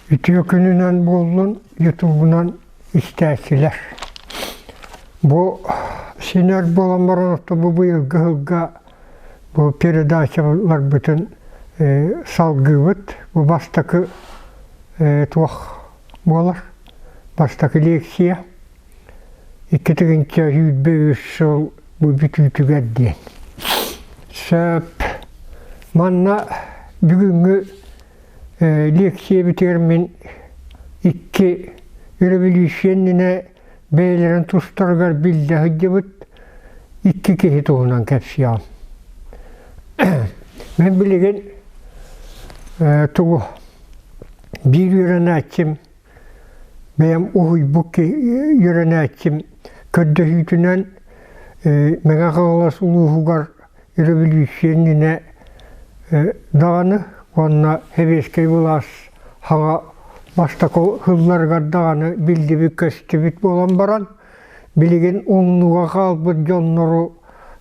Үтүө күнүнэн буоллун, ютубунан истээччилэр. Бу синэр буолан баран орто бу быйылгы сылга бу передачаларбытын салгыыбыт. Бу бастакы туох буолар? Бастакы лекция. 2023 сыл бу бүтүүтүгэр диэн. Сөп. Манна бүгүҥҥү Лиэксийэбитигэр мин икки өрөбөлүүссүйэ иннинэ бэйэлэрин тустарыгар биллэ сылдьыбыт икки киһи туһунан кэпсиэҕим. Мин билигин тугу биир үөрэнээччим бэйэм уһуйбут үөрэнээччим көрдөһүүтүнэн Мэҥэ Хаҥалас улууһугар өрөбөлүүссүйэ иннинэ даҕаны уонна сэбиэскэй былаас хаҥа бастакы сылларыгар даҕаны биллибит-көстүбүт буолан баран, билигин умнууга хаалбыт дьоннору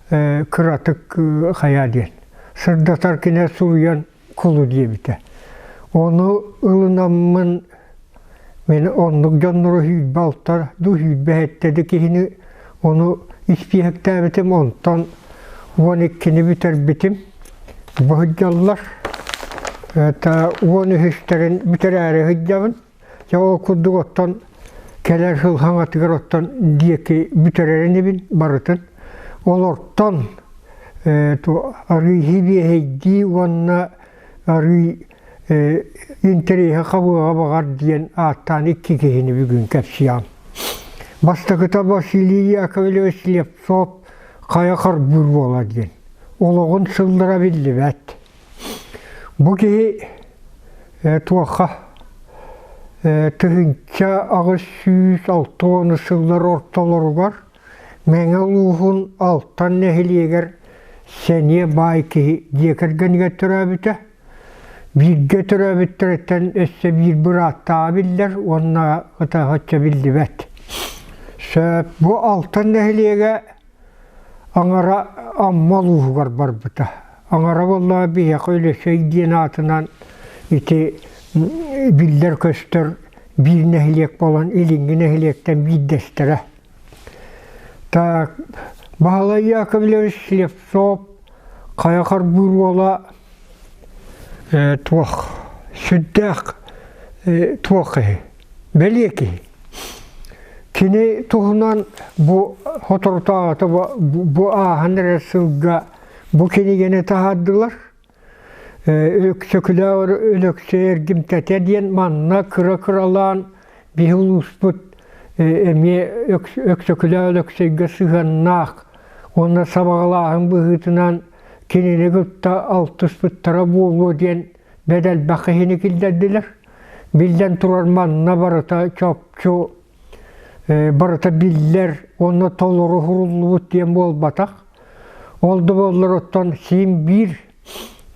кыратык хайаа диэн сырдатар кинэ суруйан кулу диэбитэ. Ону ылынаммын Мин оннук дьоннору сүүрбэ алта дуу 27 да киһини ону испииһэктээбитим, онтон 12-ни бүтэрбитим. Бу сылдьаллар. Это 13-тэрин бүтэрээри сылдьабын. Дьэ ол курдук оттон кэлэр сыл хаҥатыгар оттон диэки бүтэрэр инибин барытын. Олортон арыыһы биэһэйдии уонна арыый интэриэһи хабыаҕа баҕар диэн ааттаан икки киһини бүгүн кэпсиэҕим. Бастакыта Василий Яковлевич Слепцов хайа харбыыр буолар диэн. Олоҕун сыллара биллибэт. Бу киһи туохха 1860 сыллар ортолоругар Мэҥэ улууһун Алтан нэһилиэгэр сэниэ баай киһи дьиэ кэргэнигэр төрөөбүтэ. Бииргэ төрөөбүттэриттэн өссө биир бырааттааҕа биллэр уонна ытаһычча биллибэт. Сөп, бу Алтан нэһилиэгэ аҥара Амма улууһугар барбыта. Аҥара буоллаҕа биһиэхэ Өлөсөй диэн аатынан ити биллэр-көстөр биир нэһилиэк буолан илиҥҥи нэһилиэктэн биирдэстэрэ. Так, Баһылай Яковлевич Слепцов хайа харбыыр уола туох сүрдээх туох киһи, бэлиэ киһи. Кини туһунан бу соторутааҕыта бу ааһан эрэр сылга бу кинигэни таһаардылар. Өксөкүлээх Өлөксөй эргимтэтэ диэн манна кыра-кыралаан биһи улууспут эмиэ Өксөкүлээх Өлөксөйгө сыһыаннаах уонна сабаҕалааһын быһыытынан кинини кытта алтыспыттара буолуо диэн бэрт элбэх киһини киллэрдилэр. Биллэн турар манна барыта чопчу барыта биллэр уонна толору уһуруллубут диэн буолбатах. Ол да буоллар оттон син биир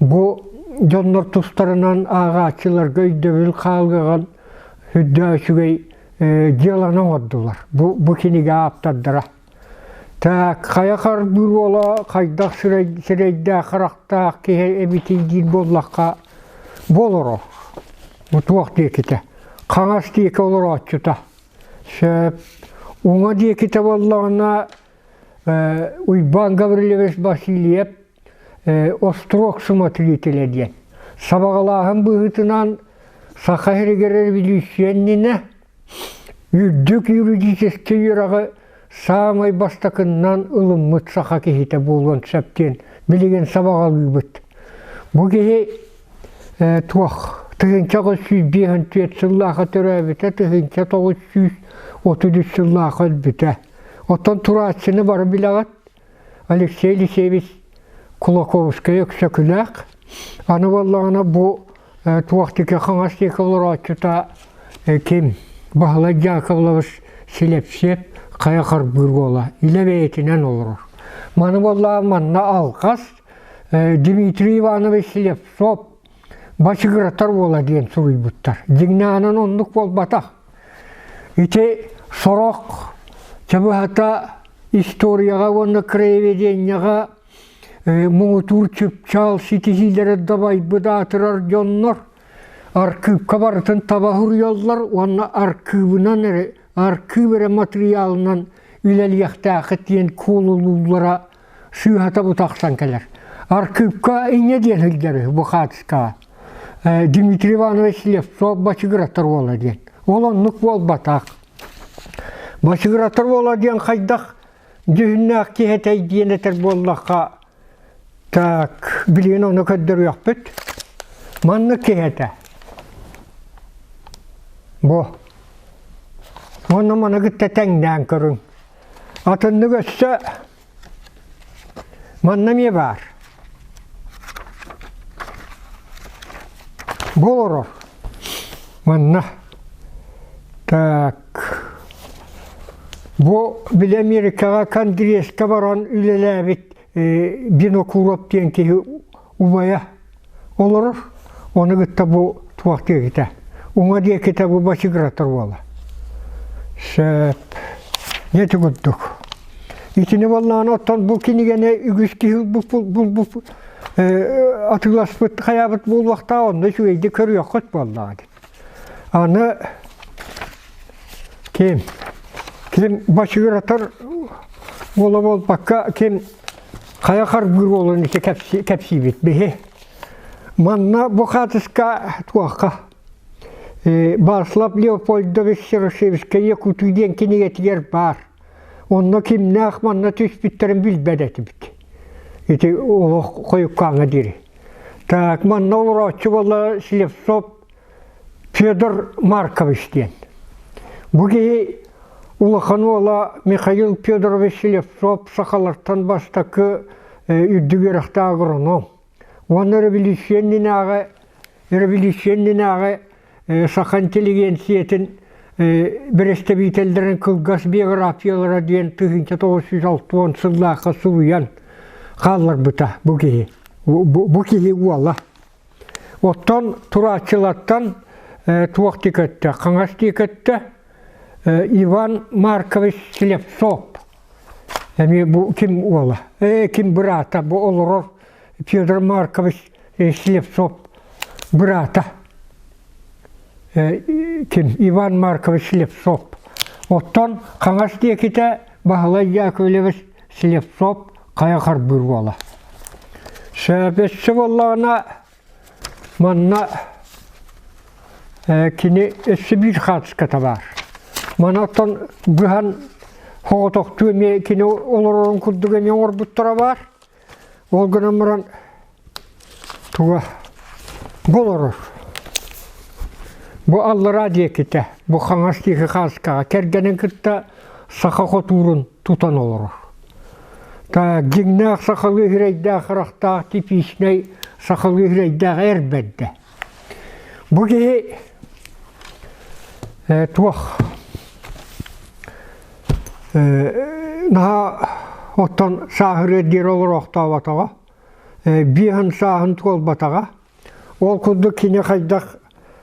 бу дьоннор тустарынан ааҕааччыларга өйдөбүл хаалыаҕын үрдээ үчүгэй дьыаланы оҥордулар. Бу, бу кинигэ ааптардара. Так, хайа харбыыр уола хайдах сирэйдээх харахтаах киһи эбитий диир буоллахха, бу олорор. Бу туох диэкитэ? Хаҥас диэки олорооччута. Сөп. Уҥа диэкитэ буоллаҕына Уйбаан Гаврильевич Васильев острог смотрителя диэн. Сабаҕалааһын быһыытынан Саха сиригэр революция иннинэ үрдүк юридическэй үөрэҕи саамай бастакыннан ылыммыт саха киһитэ буолуон сөп диэн билигин сабаҕалыыбыт. Бу киһи туох 1954 сыллаахха төрөөбүтэ, 1933 сыллаахха өлбүтэ. Оттон турааччыны бары билэҕит. Алексей Елисеевич Кулаковскай Өксөкүлээх. Аны буоллаҕына бу туох диэки хаҥас диэки олорооччута ким? Баһылай Дьаакыбылабыс Силэпсиэп хайа харбыыр уола. Илэ бэйэтинэн олорор. Маны буоллаҕа манна алҕас Дмитрий Иванович Слепцов бачыгыратар уола диэн суруйбуттар. Дьиҥнээҕинэн оннук буолбатах. Ити сорох чабыһата историяҕа уонна краеведениеҕа муҥутуур чыпчаал ситиһиилэрэ дабайбыт аатырар дьоннор. Аркыыпка барытын таба суруйаллар уонна аркыыбынан эрэ аркыып эрэ матырыйаалынан үлэлиэхтээххит диэн куолулууллара сыыһата бу тахсан кэлэр. Аркыыпка инньэ диэн сылдьар үһү бу хаатыскаҕа. Дмитрий Иванович Слепцов бачыгыратар уола диэн. Ол оннук буолбатах. Бачыгыратар уола диэн хайдах дьүһүннээх киһи этэй диэн этэр буоллахха, так, билигин ону көрдөрүөхпүт. Маннык киһи этэ. Бу. Уонна маны кытта тэҥнээн көрүҥ. Атыннык өссө манна эмиэ баар. Бу олорор. Манна. Так. Бу били Америкаҕа Конгресска баран үлэлээбит Винокуров диэн киһи убайа олорор. Ону кытта бу туох диэкитэ. Уҥа диэкитэ бу бачыгыратар уола. Сөп. Ити курдук. Итини буоллаҕына оттон бу кинигэни үгүс киһи булбут атыыласпыт хайаабыт буолуохтаах онно үчүгэйдик көрүөххүт буоллаҕа дии. Аны ким ким бачыгыратар уола буолбакка ким хайа харбыыр уолун ити кэпсиибит биһи. Манна бу хаатыска туохха Барслав Леопольдович Серошевскай Якуту диэн кинигэтигэр баар. Онно кимнээх манна түспүттэрин билбэт этибит. Ити олох хойуккааҥҥа диэри. Так, манна олорооччу буолла Слепцов Федор Маркович диэн. Бу киһи улахан уола Михаил Федорович Слепцов сахалартан бастакы үрдүк үөрэхтээх агроном. Уонна революция иннинээҕи революция иннинээҕи саха интеллигенциятын бэрэстэбиитэллэрин кылгас биографиялара диэн 1960 сыллаахха суруйан хаалларбыта бу киһи. Бу киһи уола. Оттон турааччылартан туох диэкэттэ, хаҥас диэкэттэ Иван Маркович Слепцов. Эмиэ бу ким уола? Ким быраата? Бу олорор Федор Маркович Слепцов быраата. Ким? Иван Маркович Слепцов. Оттон хаҥас диэкитэ Баһылай Яковлевич Слепцов хайа харбыыр уола. Сөбөссө буоллаҕына манна кини өссө биир хаартыската баар. Маны оттон быһан соҕотохтуу эмиэ кини олорорун курдук эмиэ оҥорбуттара баар. Ол гынан баран туга бу олорор. Бу аллараа диэкитэ, бу хаҥас диэки хааскаҕа кэргэнин кытта саха хотуурун тутан олорор. Так, дьиҥнээх сахалыы сирэйдээх харахтаах типичнэй сахалыы сирэйдээх эр бэрдэ. Бу киһи туох наһаа оттон сааһырыар диэри олороохтооботоҕо, биэһин сааһын туолбатаҕа. Ол курдук кини хайдах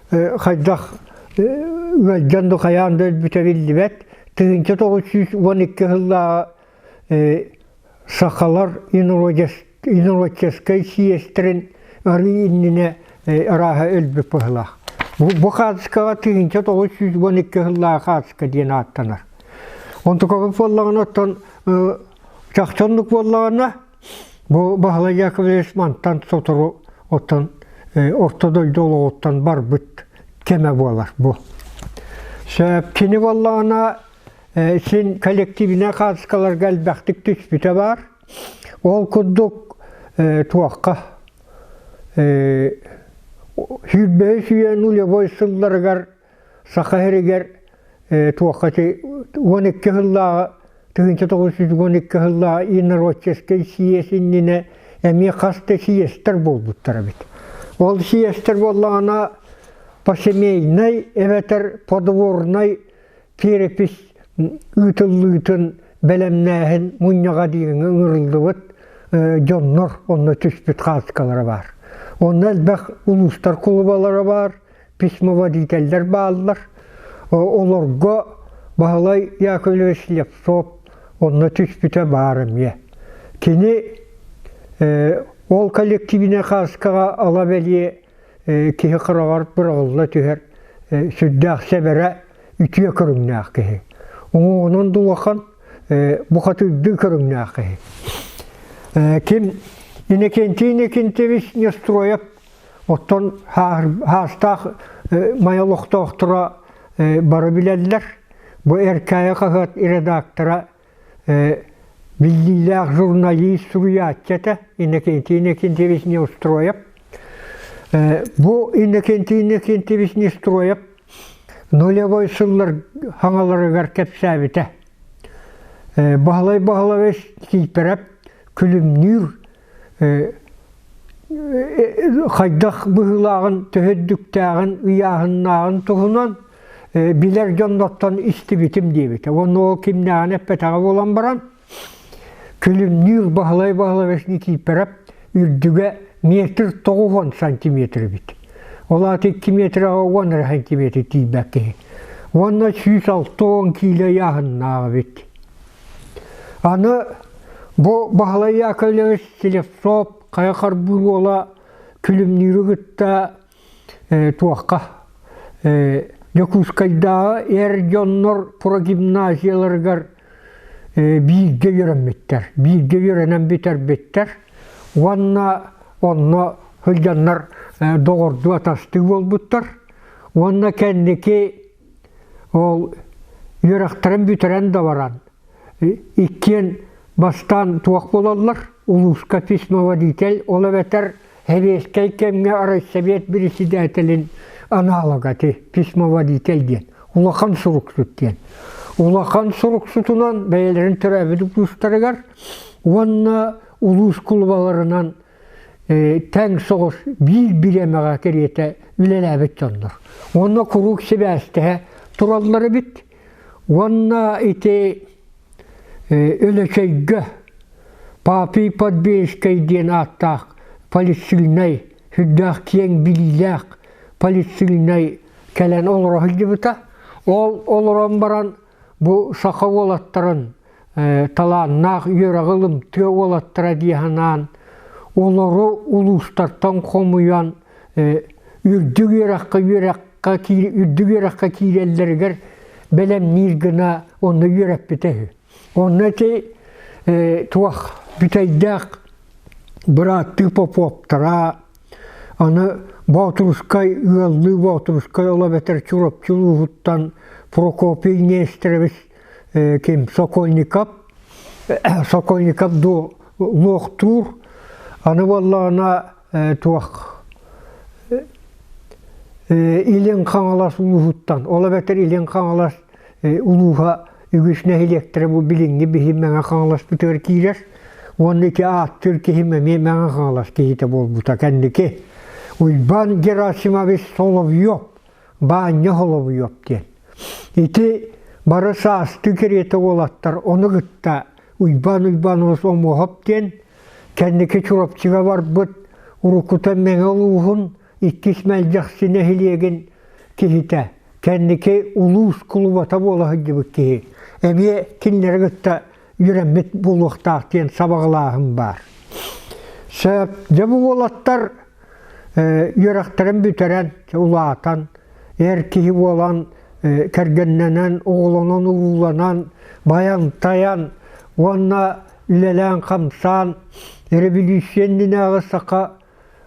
хайдах ыалдьан да хайаан да өлбүтэ биллибэт. 1912 сыллааҕы сахалар инородческай сийиэстэрин арыы иннинэ арааһа өлбүт быһыылаах. Бу хаартыскаҕа 1912 сыллааҕы хаартыска диэн ааттанар. Онтукабыт буоллаҕына оттон чахчы оннук буоллаҕына бу Баһылай Яковлевич мантан сотору оттон орто дойду олоҕуттан барбыт кэмэ буолар бу. Сөп кини буоллаҕына син коллективнай хаартыскаларга элбэхтик түспүтэ баар. Ол курдук туохха сүүрбэһис үйэ нулевой сылларыгар Саха сиригэр туохха 12 сыллааҕы 1912 сыллааҕы инородческай сийиэс иннинэ эмиэ хас да сийиэстэр буолбуттар эбит. Ол сийиэстэр буоллаҕына посемейнай эбэтэр подворнай перепись ыытыллыытын бэлэмнээһин мунньаҕа диэҥҥэ ыҥырыллыбыт дьоннор онно түспүт хаартыскалара баар. Онно элбэх улуустар кулубалара баар, письмоводителлэр бааллар. Олорго Баһылай Яковлевич Слепцов онно түспүтэ баар эмиэ. Кини ол коллективнай хааскаҕа ала бэлиэ. киһи хараҕар быраҕылла түһэр сүрдээх сэбэрэ үтүө көрүҥнээх киһи. Уҥуоҕунан да улахан, бухатыырдыы көрүҥнээх киһи. Ким Иннокентий Иннокентьевич Нестроев оттон хаастаах май олохтоохторо бары билэллэр. Бу Эркээйи хаһыат редактора биллиилээх журналист суруйааччы этэ Иннокентий Иннокентьевич Неустроев. Бу Иннокентий Иннокентьевич Неустроев нулевой сыллар хаҥаларыгар кэпсээбитэ. Баһылай Баһылович Кииперэп күлүмнүүр хайдах быһыылааҕын, төһө үрдүктээҕин, ыйааһыннааҕын туһунан билэр дьоннортон истибитим диэбитэ. Уонна ол кимнээҕин эппэтэҕэ буолан баран, Күлүмнүүр Баһылай Баһылович Никииппэрэп үрдүгэ метр 90 сантиметр эбит. Ол аата 2 метрга 10 эрэ сантиметр тиийбэт киһи. Уонна 160 киилэ ыйааһыннаах эбит. Аны бу Баһылай Яковлевич Слепцов хайа харбыыр уола Күлүмнүүрү кытта туохха Дьокуускайдааҕы эр дьоннор прогимназияларыгар бииргэ үөрэммиттэр, бииргэ үөрэнэн бүтэрбиттэр уонна онно сылдьаннар доҕордуу атастыы буолбуттар уонна кэнники ол үөрэхтэрин бүтэрэн да баран иккиэн бастаан туох буолаллар улууска письмоводитель ол эбэтэр Сэбиэскэй кэмҥэ райсовет председателин аналога ити письмоводитель диэн улахан суруксут диэн. Улахан суруксутунан бэйэлэрин төрөөбүт улуустарыгар уонна улуус кулубаларынан тэҥ соҕус биир бириэмэҕэ кэриэтэ үлэлээбит дьоннор. Уонна куруук сибээстэһэ тураллар эбит. Уонна ити Өлөчөйгө Папий Подбельскай диэн ааттаах политсильнай, сүрдээх киэҥ билиилээх политсильнай кэлэн олоро сылдьыбыта. Ол олорон баран бу саха уолаттарын талааннаах үөрэҕи ылымтыа уолаттара дии санаан олору улуустартан хомуйан үрдүк үөрэххэ үөрэххэ үрдүк үөрэххэ киирэллэригэр бэлэмниир гына онно үөрэппитэ үһү. Онно ити туох бүтэйдээх бырааттыы Поповтара, аны Боотурускай ыаллыы Боотурускай ол эбэтэр Чурапчы улууһуттан Прокопий Нестерович ким Сокольников Сокольников луохтуур аны буоллаҕына туох Илин Хаҥалас улууһуттан, ол эбэтэр Илин Хаҥалас улууһа үгүс нэһилиэктэрэ бу билиҥҥи биһи Мэҥэ Хаҥаласпытыгар киирэр уонна ити ааттыыр киһим эмиэ Мэҥэ Хаҥалас киһитэ буолбута кэнники. Уйбаан Герасимович Соловьев, Баанньа Соловьев диэн. Ити бары саастыы кэриэтэ уолаттар ону кытта Уйбаан Уйбаанович Омуоһап диэн Кэнники Чурапчыга барбыт уруккута Мэҥэ улууһун иккис Мэлдьэхси нэһилиэгин киһитэ, кэнники улуус кулубата буола сылдьыбыт киһи, эмиэ кинилэри кытта үөрэммит буолуохтаах диэн сабаҕалааһын баар. Сөп, дьэ бу уолаттар үөрэхтэрин бүтэрэн, улаатан, эр киһи буолан, кэргэннэнэн, оҕолонон-урууланан, байан-тайан уонна үлэлээн-хамсаан, революция иннинээҕи саха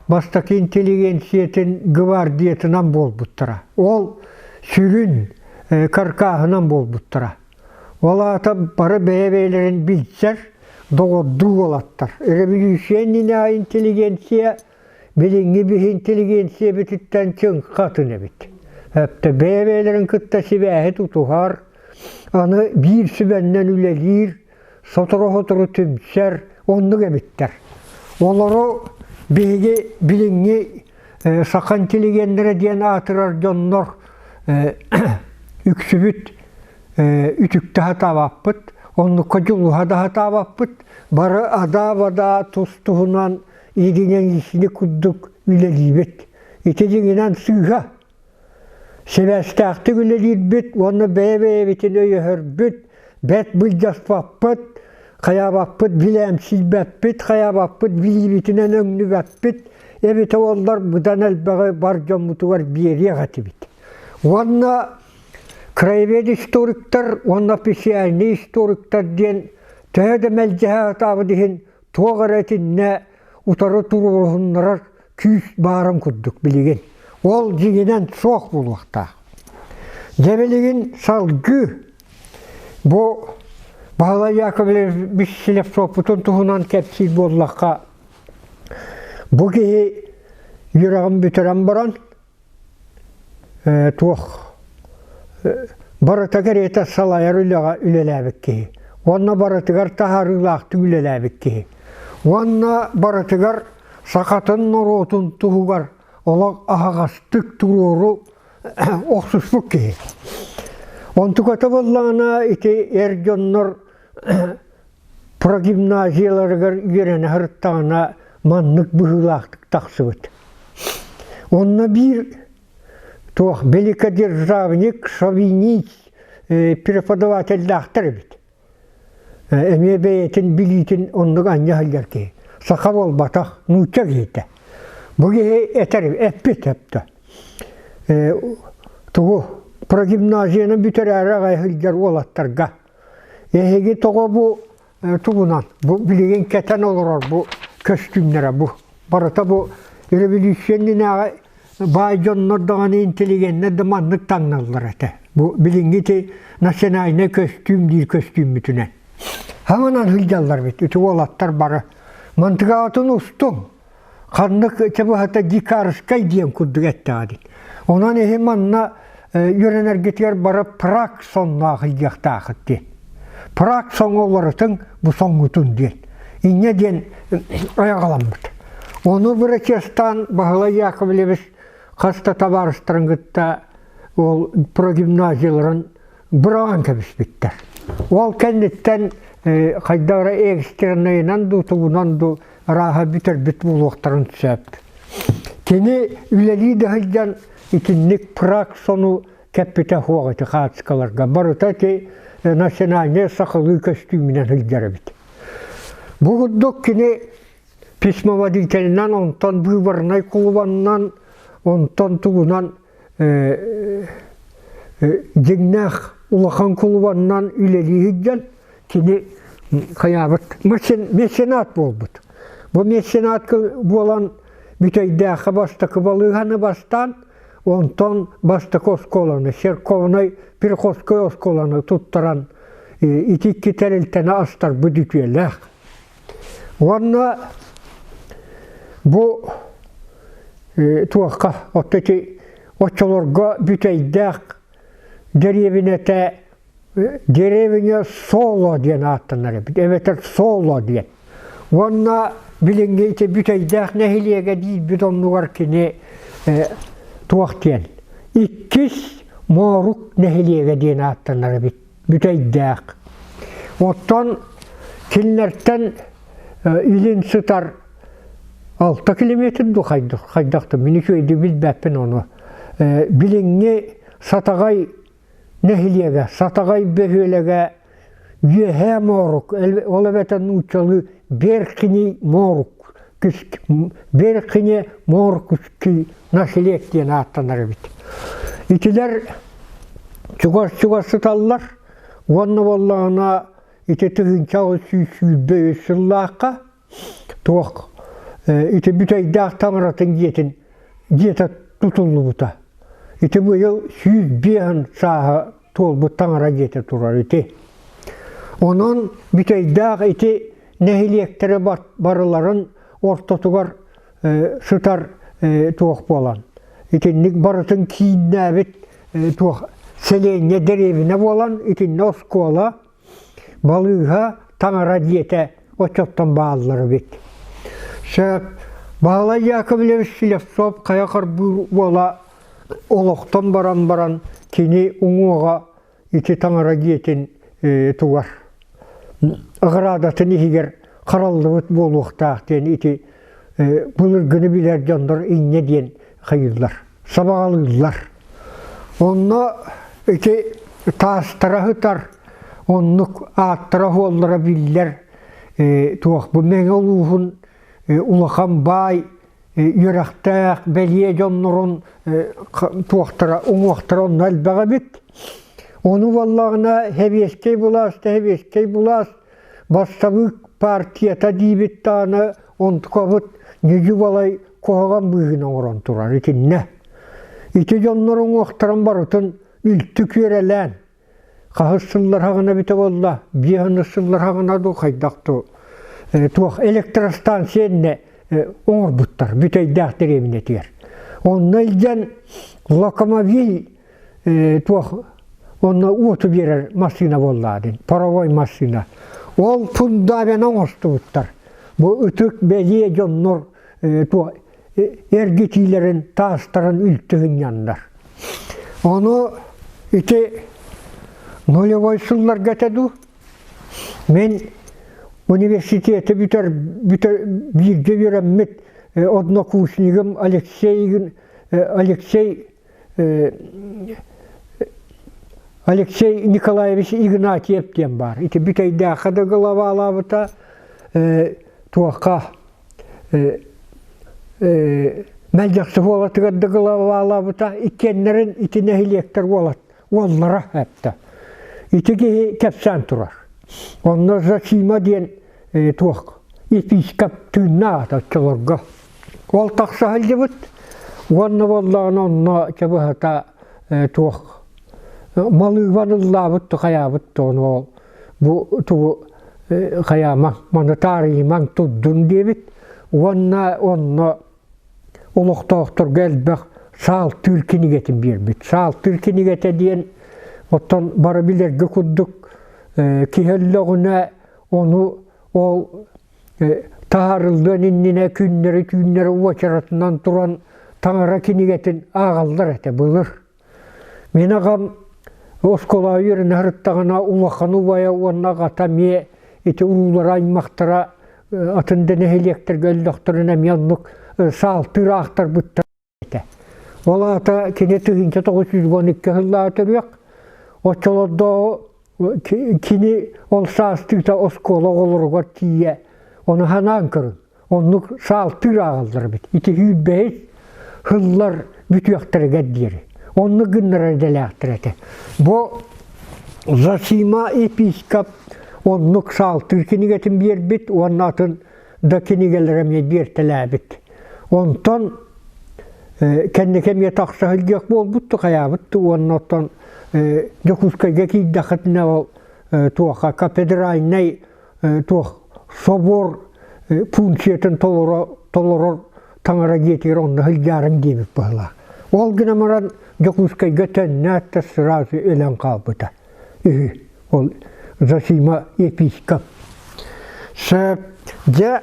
бастакы интеллигенциятын гвардиятынан буолбуттара. Ол сүрүн каркааһынан буолбуттара. Ол аата бары бэйэ-бэйэлэрин билсэр, доҕордуу уолаттар. Революция иннинээҕи интеллигенция билиҥҥи биһи интеллигенциябититтэн чыҥха атын эбит. Эптэ бэйэ-бэйэлэрин кытта сибээһи тутуһар, аны биир сүбэннэн үлэлиир, сотору-сотору түмсэр оннук эбиттэр. Олору биһиги билиҥҥи саха интеллигеннэрэ диэн аатырар дьоннор үксүбүт үтүктэ сатаабаппыт, оннукка дьулуһа да сатаабаппыт, бары адаа-бадаа тус-туһунан единоличник курдук үлэлиибит. Ити дьиҥинэн сыыһа. Сибээстээхтик үлэлиирбит уонна бэйэ-бэйэбитин өйөһөрбүт, бэрт былдьаспаппыт, хайаабаппыт, билээмсийбэппит, хайаабаппыт, билиибитинэн өҥнүбэппит, эбитэ буоллар быдан элбэҕи бар дьоммутугар биэриэх этибит. Уонна краевед историктар уонна официальный историктар диэн төһө да мэлдьэһэ сатаабыт иһин туох эрэ итиннэ утары туруоруһуннарар күүс баарын курдук билигин. Ол дьиҥинэн суох буолуохтаах. Дьэ билигин салгыы бу Баһылай Яковлевич Слепцовпутун туһунан кэпсиир буоллахха, бу киһи үөрэҕин бүтэрэн баран туох барыта кэриэтэ салайар үлэҕэ үлэлээбит киһи уонна барытыгар таһаарыылаахтык үлэлээбит киһи уонна барытыгар сахатын норуотун туһугар олох аһаҕастык туруору охсуспут киһи. Онтуката буоллаҕына ити эр дьоннор прогимназияларыгар үөрэнэ сырыттаҕына маннык быһыылаахтык тахсыбыт. Онно биир туох великодержавник, шовинист преподавателлээхтэр эбит. Эмиэ бэйэтин билиитин оннук анньа сылдьар киһи. Саха буолбатах, нуучча киһитэ. Бу киһи этэр, эппит эптэ. Тугу прогимназияны бүтэрээри аҕай сылдьар уолаттарга Эһиги тоҕо бу тугунан, бу билигин кэтэн олорор бу көстүүмнэрэ бу барыта бу революция иннинээҕи баай дьоннор даҕаны интеллигеннэр да маннык таҥналлар этэ. Бу билиҥҥи ити национальнай көстүүм диир көстүүммүтүнэн. Хаҥанан сылдьаллар эбит ити уолаттар бары. Мантыгаатын устуҥ. Ханнык чабыһата дикарскай диэн курдук эттэҕэ дии. Онон иһи манна үөрэнэргитигэр бары прак сонноох илдьиэхтаахыт диэн. Прак соҥу уларытыҥ бу соҥҥутун диэн. Инньэ диэн айаҕаламмыт. Ону бырачыастаан Баһылай Яковлевич хас да табаарыстарын кытта ол прогимназияларын быраҕан кэбиспиттэр. Ол кэнниттэн хайдах эрэ экстреннайынан дуу, тугунан дуу арааһа бүтэрбит буолуохтарын сөп. Кини үлэлии да сылдьан итинник прак сону кэппитэ суох ити хаачыкаларга. Барыта ити национальнай сахалыы көстүүмүнэн сылдьар эбит. Бу курдук кини письмоводителинэн, онтон быыбарнай кулубанынан, онтон тугунан дьиҥнээх улахан кулубанынан үлэлии сылдьан кини хайаабыт меценат буолбут. Бу меценат буолан Бүтэйдээххэ бастакы балыыһаны бастаан, онтон бастакы оскуоланы, церковнай приходской оскуоланы туттаран ити икки тэрилтэни астарбыт үтүөлээх. Уонна бу туохха отто ити оччолорго Бүтэйдээх дэриэбинэтэ деревня Соло диэн ааттанар эбит, эбэтэр Соло диэн. Уонна билиҥҥи ити Бүтэйдээх нэһилиэгэ диирбит оннугар кини туох диэн иккис Моорук нэһилиэгэ диэн ааттанар эбит Бүтэйдээх. Оттон кинилэртэн илин сытар 6 километр дуу хайдах, хайдах да мин үчүгэйдик билбэппин ону. Билиҥҥи Сатаҕай нэһилиэгэ, Сатаҕай бөһүөлэгэ Үөһээ Моорук, ол эбэтэр нууччалыы Верхний Моорук, Верхний Моорукский наследие диэн ааттанар эбит. Итилэр чугас-чугас сыталлар уонна буоллаҕына ити 1823 сыллаахха туох ити Бүтэйдээх таҥаратын дьиэтин дьиэтэ тутуллубута. Ити быйыл 105 сааһа туолбут таҥара дьиэтэ турар ити. Онон Бүтэйдээх ити нэһилиэктэри барыларын ортотугар сытар туох буолан итинник барытын кииннээбит туох сэлиэнньэ дэриэбинэ буолан итиннэ оскуола балыыһа таҥара дьиэтэ оччоттон бааллар эбит. Сөп Баһылай Яковлевич Слепцов хайа харбыыр уола олохтон баран баран кини уҥуоҕа ити таҥара дьиэтин тугар ыгыраадатын иһигэр хараллыбыт буолуохтаах диэн ити былыргыны билэр дьоннор инньэ диэн хайыыллар, сабаҕалыыллар. Онно ити таастара сытар, оннук ааттара-суоллара биллэр. Туох бу Мэҥэ улууһун улахан баай үөрэхтээх бэлиэ дьоннорун туохтара уҥуохтара онно элбэх эбит. Ону буоллаҕына сэбиэскэй былаас да сэбиэскэй былаас бассабыык партията диибит даҕаны онтукабыт ньүдьү балай куһаҕан быыһын оҥорон турар итиннэ. Ити дьоннор уҥуохтарын барытын үлтү күөрэлээн хаһыс сыллар хаҕына эбитэ буолла, биэһин сыллар хаҕына дуу хайдах дуу туох электростанция иннэ оҥорбуттар Бүтэйдээх дэриэбинэтигэр. Онно илдьэн локомобиль туох онно уоту биэрэр массыына буоллаа дин, паровой массыына. Ол фундамент оҥостубуттар. Бу ытык бэлиэ дьоннор туох эргитиилэрин таастарын үлтү сынньаннар. Ону ити нулевой сылларга этэ дуу, мин университеты бүтэр, бүтэр бииргэ үөрэммит однокурснигым Алексей Алексей Алексей Николаевич Игнатьев диэн баар. Ити Бүтэйдээххэ да главалаабыта туохха Мэлдьэхси уолатыгар да главалаабыта иккиэннэрин ити нэһилиэктэр уолат уоллара эптэ. Ити киһи кэпсээн турар. Онно Зосима диэн туох епископ тыыннаах оччолорго. Ол тахса сылдьыбыт уонна буоллаҕына онно чабыһата туох малыыбан ыллаабыт хайаабыт ону ол бу тугу хайаамаҥ маны таарыйымаҥ турдун диэбит уонна онно олохтоохторго элбэх саалтыыр кинигэтин биэрбит. Саалтыыр кинигэтэ диэн оттон бары билэргэ курдук киһи өллөҕүнэ ону ол таһаарыллыан иннинэ күннэри-түүннэри уочаратынан туран таҥара кинигэтин ааҕаллар этэ былыр. Мин аҕам оскуолаҕа үөрэнэ сырыттаҕына улахан убайа уонна аҕата эмиэ ити уруулара аймахтара атын да нэһилиэктэргэ өллөхтөрүнэ эмиэ оннук саалтыыр аахтарбыттар этэ. Ол аата кини 1912 сыллааҕы төрүөх оччолордооҕу кини ол саастыыта оскуола оҕолоругар тиийэ ону санаан көрүҥ. Оннук саалтыыр ааҕаллар эбит. Ити сүүрбэһис сыллар бүтүөхтэригэр диэри. Оннук гыннарар идэлээхтэр этэ. Бу Зосима епископ оннук саалтыыр кинигэтин биэрбит уонна атын да кинигэлэри эмиэ биэртэлээбит. Онтон кэнники эмиэ тахса сылдьыах буолбут хайаабыт уонна оттон Дьокуускайга киирдэххитинэ ол туохха кафедральнай туох собор функциятын толорор таҥара дьиэтигэр онно сылдьаарыҥ диэбит быһыылаах. Ол гынан баран Дьокуускайга төннөөт да сразу өлөн хаалбыта үһү. Ол Зосима епископ. Сөп. Дьэ,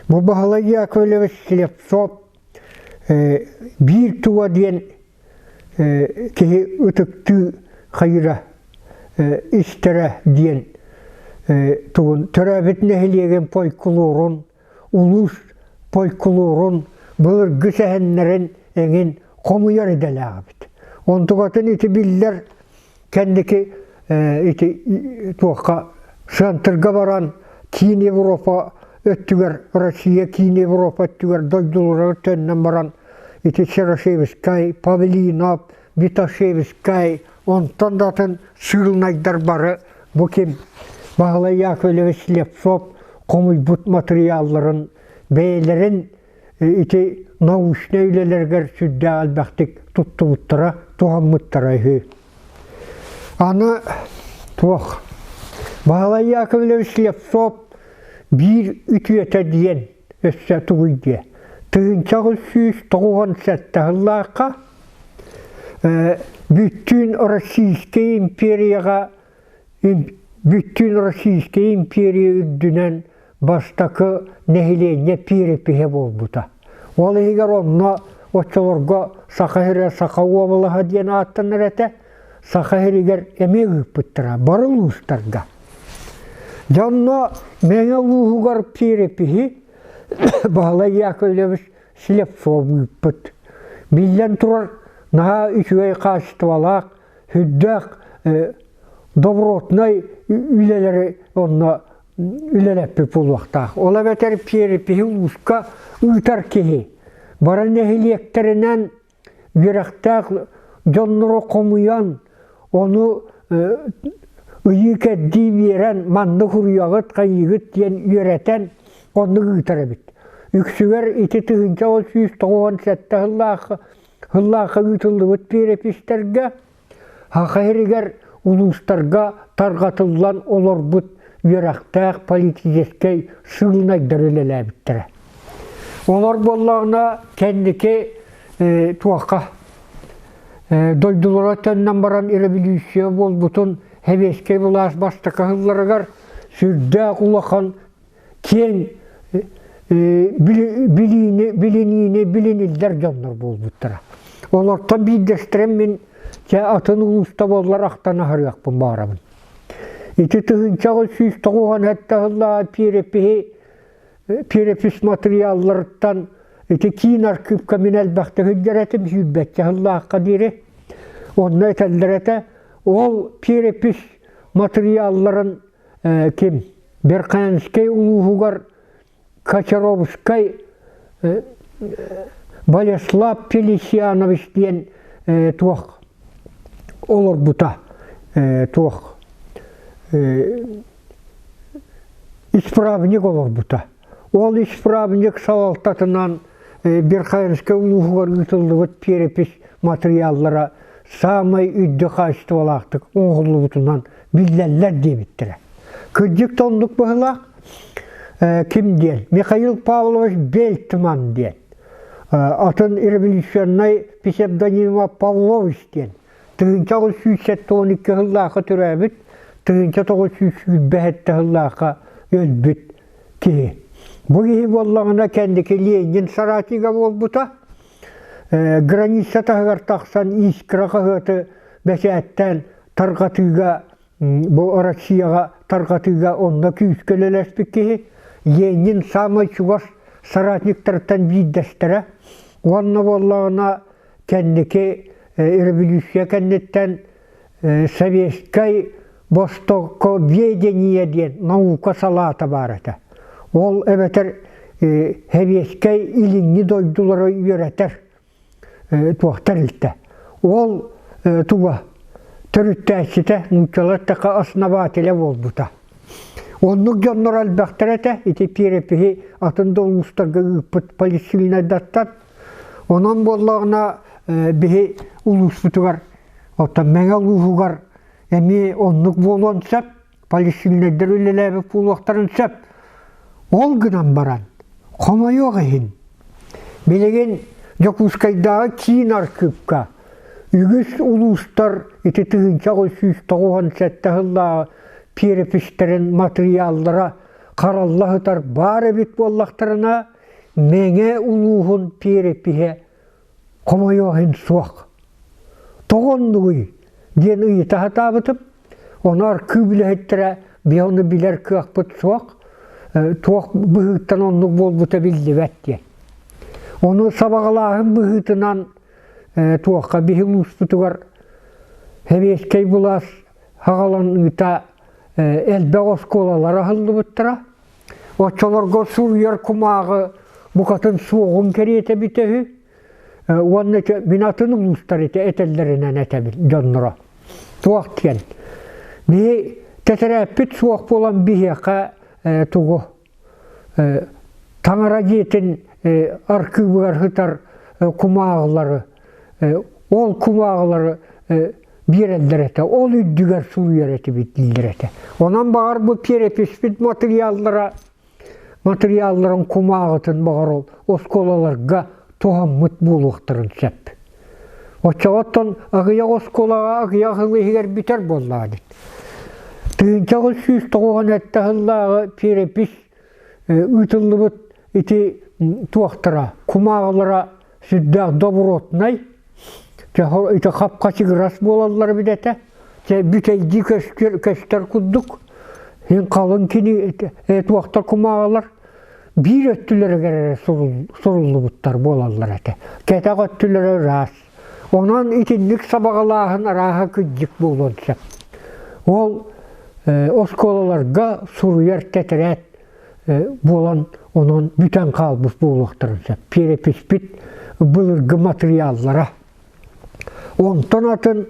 бу Баһылай Яковлевич Слепцов биир туга диэн киһи ытыктыы хайыра истэрэ диэн тугун төрөөбүт нэһилиэгин фольклорун, улуус фольклорун былыргы сэһэннэрин эҥин хомуйар идэлээх эбит. Онтукатын ити биллэр кэнники ити туохха центрга баран киин Европа өттүгэр Россия киин Европа өттүгэр дойдуларыгар төннөн баран ити Серошевскай, Павлинов, Виташевскай онтон да атын сыылынайдар бары бу ким Баһылай Яковлевич Слепцов хомуйбут матырыйаалларын бэйэлэрин ити научнай үлэлэригэр сүрдээх элбэхтик туттубуттара, туһаммыттара үһү. Аны туох Баһылай Яковлевич Слепцов биир үтүөтэ диэн өссө тугуй диэ 1997 сыллаахха бүттүүн Российскай империяҕа бүттүүн Российскай империя үрдүнэн бастакы нэһилиэнньэ перепиһэ буолбута. Ол иһигэр онно оччолорго Саха сирэ Саха уобалаһа диэн ааттанар этэ. Саха сиригэр эмиэ ыыппыттара, бары улуустарга. Дьэ онно Мэҥэ улууһугар перепиһи Баһылай Яковлевич Слепцов ыыппыт. Биллэн турар, наһаа үчүгэй хаачыстыбалаах, сүрдээх добротнай үлэлэри онно. үлэлэппит буолуохтаах. Ол эбэтэр перепиһи улууска ыытар киһи бары нэһилиэктэринэн үөрэхтээх дьоннору хомуйан, ону ыйыы-кэрдии биэрэн, маннык уруйаҕыт, хайыыгыт диэн үөрэтэн, оннук ыытар эбит. Үксүгэр ити 1197 сыллаах сыллаахха ыытыллыбыт перепистэргэ Саха сиригэр улуустарга тарҕатыллан олорбут үөрэхтээх политическай сыылынайдар үлэлээбиттэрэ. Олор буоллаҕына кэнники туохха дойдулара төннөн баран революция буолбутун сэбиэскэй былаас бастакы сылларыгар сүрдээх улахан киэҥ билиини, билиниини билиниллэр дьоннор буолбуттара. Олортон биирдэстэрин мин чэ атын улууста буоллар ахтан аһарыахпын баарабын. Ити 1997 сыллааҕы перепиһи перепись матырыйаалларыттан ити киин архыыпка мин элбэхтик сылдьар этим сүүрбэччэ сыллаахха диэри. Онно этэллэр этэ, ол перепись матырыйаалларын ким Верхоянскай улууһугар Кочаровскай Болеслав Фелисианович диэн туох олорбута туох исправник олорбута. Ол исправник салалтатынан Верхоянскай улууһугар ыытыллыбыт перепись матырыйааллара саамай үрдүк хаачыстыбалаахтык оҥоһуллубутунан биллэллэр диэбиттэрэ. Кырдьык да оннук быһыылаах. Ким диэн? Михаил Павлович Бельтман диэн. Атын революционнай псевдонима Павлович диэн. 1972 сыллаахха төрөөбүт, 1927 сыллаахха өлбүт киһи. Бу киһи буоллаҕына кэнники Ленин соратнига буолбута. Граница таһыгар тахсан Искра хаһыаты бэчээттээн тарҕатыыга бу Россияҕа тарҕатыыга онно күүскэ үлэлэспит киһи Ленин саамай чугас соратниктарыттан биирдэстэрэ уонна буоллаҕына кэнники революция кэнниттэн советскай востоковедение диэн наука салаата баар этэ. Ол эбэтэр сэбиэскэй илиҥҥи дойдулары үөрэтэр туох тэрилтэ. Ол туга төрүттээччитэ нууччалар така основателя буолбута. Оннук дьоннор элбэхтэр этэ. Ити перепиһи атын да улуустарга ыыппыт полицейнайдартан. Онон буоллаҕына биһи улууспутугар, оттон Мэҥэ улууһугар эмиэ оннук буолуон сөп. Полицейнайдар үлэлээбит буолуохтарын сөп. Ол гынан баран, хомойуох иһин, билигин Дьокуускайдааҕы киин архыыпка үгүс улуустар ити 1997 сыллааҕы перепистэрин матырыйааллара харалла сытар баар эбит буоллахтарына, Мэҥэ улууһун перепиһэ хомойуох иһин суох. Тоҕо оннугуй диэн ыйыта сатаабытым. Ону архыып үлэһиттэрэ биһи ону билэр кыахпыт суох, туох быһыыттан оннук буолбута биллибэт диэн. Ону сабаҕалааһын быһыытынан туохха биһи улууспутугар сэбиэскэй былаас хаҕаланыыта элбэх оскуолалар аһыллыбыттара. Оччолорго суруйар кумааҕы букатын суоҕун кэриэтэ эбитэ үһү. Уонна мин атын улуустар ити этэллэринэн этэбин дьонноро. Туох диэн. Биһи тэтэрээппит суох буолан биһиэхэ тугу таҥара дьиэтин архыыбыгар сытар кумааҕылары ол кумааҕылары биэрэллэр этэ, ол үрдүгэр суруйар этибит дииллэр этэ. Онон баҕар бу переписпит матырыйааллара матырыйаалларын кумааҕытын баҕар ол оскуолаларга туһаммыт буолуохтарын сөп. Оччоҕоттон аҕыйах оскуолаҕа аҕыйах сыл иһигэр бүтэр буоллаҕа дии. 1997 сыллааҕы перепись ыытыллыбыт ити туохтара, кумааҕылара сүрдээх добротнай, ити хап-хачыгырас буолаллар эбит этэ. Бүтэйдии көстөр, көстөр курдук. Һин халыҥ кини туохтар кумааҕылар биир өттүлэригэр эрэ суруллубуттар буолаллар этэ. Кэтэх өттүлэрэ ыраас. Онон итинник сабаҕалааһын арааһа кырдьык буолуон сөп. Ол Оскуолаларга суруйар тэтэрээт буолан онон бүтэн хаалбыт буолуохтарын сөп. Переписпит былыргы матырыйааллара. Онтон атын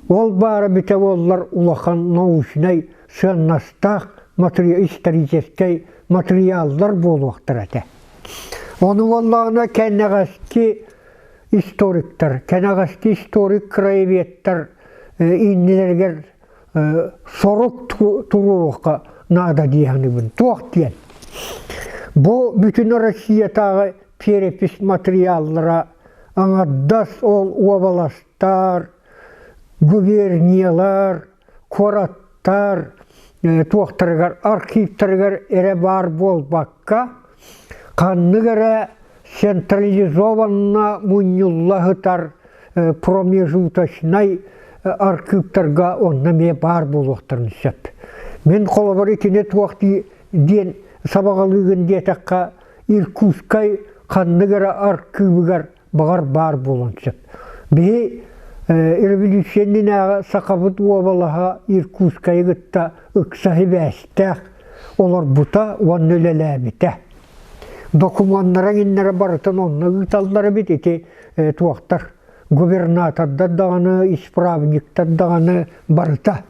ол баара бүтэ буоллар улахан научнай сыаннастаах историческай матырыйааллар буолуохтара этэ. Ону буоллаҕына кэнэҕэски историктар, кэнэҕэски историк краеведтар иннилэригэр сорук туруоруохха наада дии саныыбын. Туох диэн? Бу бүтүн Россиятааҕы перепись матырыйааллара аҥардас ол уобаластар, губерниялар, куораттар туохтарыгар, архивтарыгар эрэ баар буолбакка, ханнык эрэ централизованно мунньулла сытар промежуточнай архыыптарга онно эмиэ баар буолуохтарын сөп. Мин холобур итини туох диэн сабаҕалыыгын диэтэххэ, Иркутскай ханнык эрэ архыыбыгар баҕар баар буолуон сөп. Биһи революция иннинээҕи Сахабыт уобалаһа Иркутскайы кытта ыкса сибээстээх олорбута уонна үлэлээбитэ. Докумуоннара иҥиннэрэ барытын онно ыыталлар эбит ити туохтар губернатордар даҕаны, исправниктар даҕаны барыта.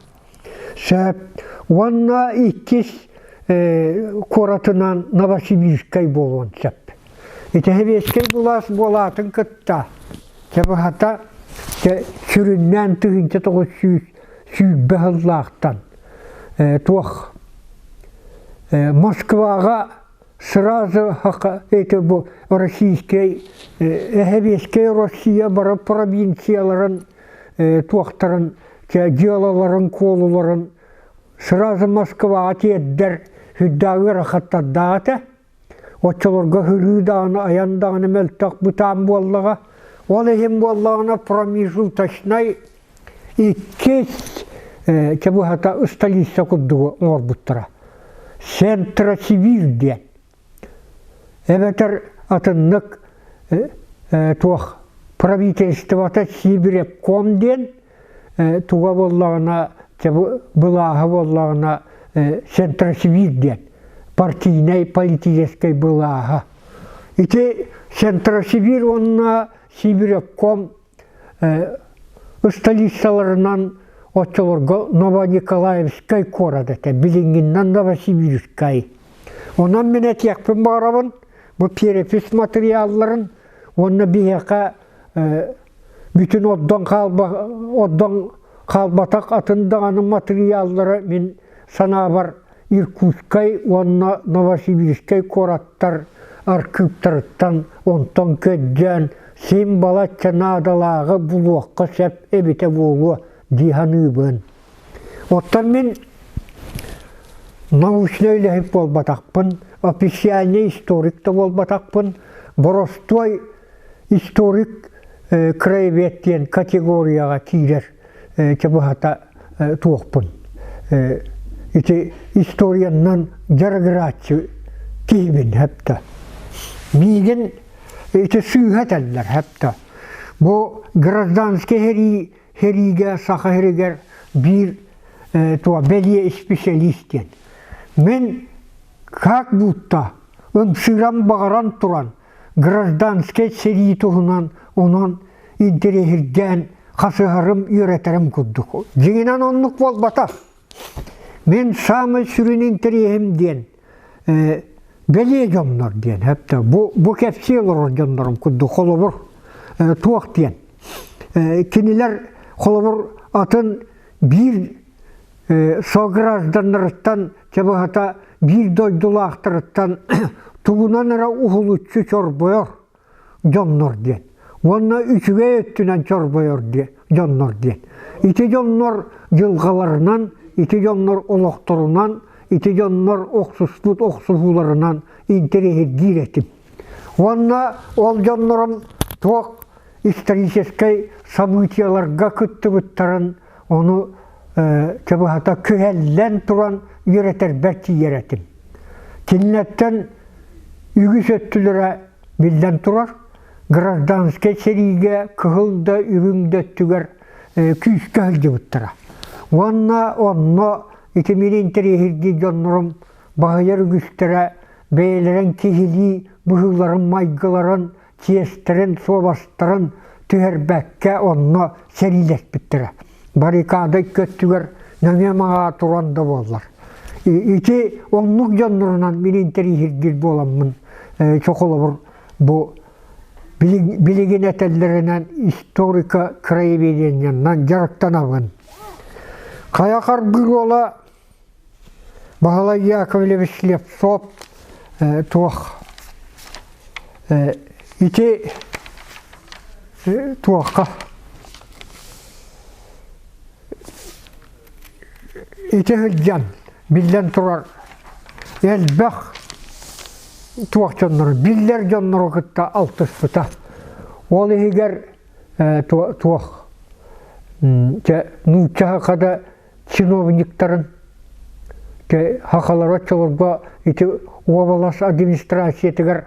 Сөп. Уонна иккис куоратынан Новосибирскай буолуон сөп. Ити сэбиэскэй былаас буолаатын кытта чабыһата сүрүннээн 1920 сыллаахтан туох Москваҕа сразу это бу российскай сэбиэскэй Россия бары провинцияларын туохтарын дьыалаларын куолуларын сразу Москваҕа тиэрдэр сүрдээх ыарахаттардаах этэ. Оччолорго сырыы даҕаны, айан даҕаны мөлтөх бытаан буоллаҕа. Ол иһин буоллаҕына промежуточнай иккис чабыһата столица курдугу оҥорбуттара. Центросибирь диэн. Эбэтэр атыннык туох правительствота Сибирекком диэн туга буоллаҕына былааһа буоллаҕына Центросибирь диэн партийнай политическай былааһа. Ити Центросибирь уонна Сибирекком столицаларынан оччолорго Новониколаевскай куорат этэ, билиҥҥиннэн Новосибирскай. Онон мин этиэхпин баҕарабын, бу перепись матырыйаалларын уонна биһиэхэ бүтүн ордон хаалба ордон хаалбатах атын даҕаны матырыйааллара мин санаабар Иркутскай уонна Новосибирскай куораттар архыыптарыттан онтон көрдөөн син балачча наадалааҕы булуохха сөп эбитэ буолуо дии саныыбын. Оттон мин научнай үлэһит буолбатахпын, официальный историк да буолбатахпын, боростуой историк краевед диэн категорияҕа киирэр чабыһата туохпун. Ити историяннан дьарыгырааччы киһибин хэпта. Миигин ити сыыһа этэллэр хэпта. Бу гражданский сэрии сэриигэ саха сиригэр биир туо бэлиэ исписэлиис диэн. Мин как будто ымсыыран баҕаран туран гражданскай сэрии туһунан онон интэриэһиргээн хасыһарым, үөрэтэрим курдук. Дьиҥинэн оннук буолбатах. Мин саамай сүрүн интэриэһим диэн бэлиэ дьоннор диэн хэптэ бу бу кэпсии олорор дьоннорум курдук холобур туох диэн кинилэр холобур атын биир согражданнарыттан чабыһата биир дойдулаахтарыттан тугунан эрэ уһулуччу чорбойор дьоннор диэн уонна үчүгэй өттүнэн чорбойор диэн дьоннор диэн ити дьоннор дьылҕаларынан ити дьоннор олохторунан ити дьоннор охсуспут охсуһууларынан интэриэһиргиир этим уонна ол дьоннорум туох историческай событиеларга кыттыбыттарын ону чабыһата күһэллэн туран үөрэтэрбэр тиийэр этим. Кинилэртэн үгүс өттүлэрэ биллэн турар, гражданскай сэриигэ кыһыл да үрүҥ да өттүгэр күүскэ сылдьыбыттара. Уонна онно Ити мин интэриэһиргиир дьоннорум баһыйар үгүстэрэ бэйэлэрин киһилии быһыыларын, майгыларын, чиэстэрин, суобастарын түһэрбэккэ онно сэриилэспиттэрэ. Баррикада икки өттүгэр нөҥүө-маҥаа туран да буоллар. Ити оннук дьоннорунан мин интэриэһиргиир буоламмын, чохолобур бу билигин этэллэринэн историка краеведениеннан дьарыктанабын. Хайа харбыыр уола Баһылай Яковлевич Слепцов туох ити туохха ити сылдьан биллэн турар элбэх туох дьоннору биллэр дьоннору кытта алтыспыта. Ол иһигэр туох нуучча хада чиновниктарын сахалар оччолорго ити уобалас администрациятыгар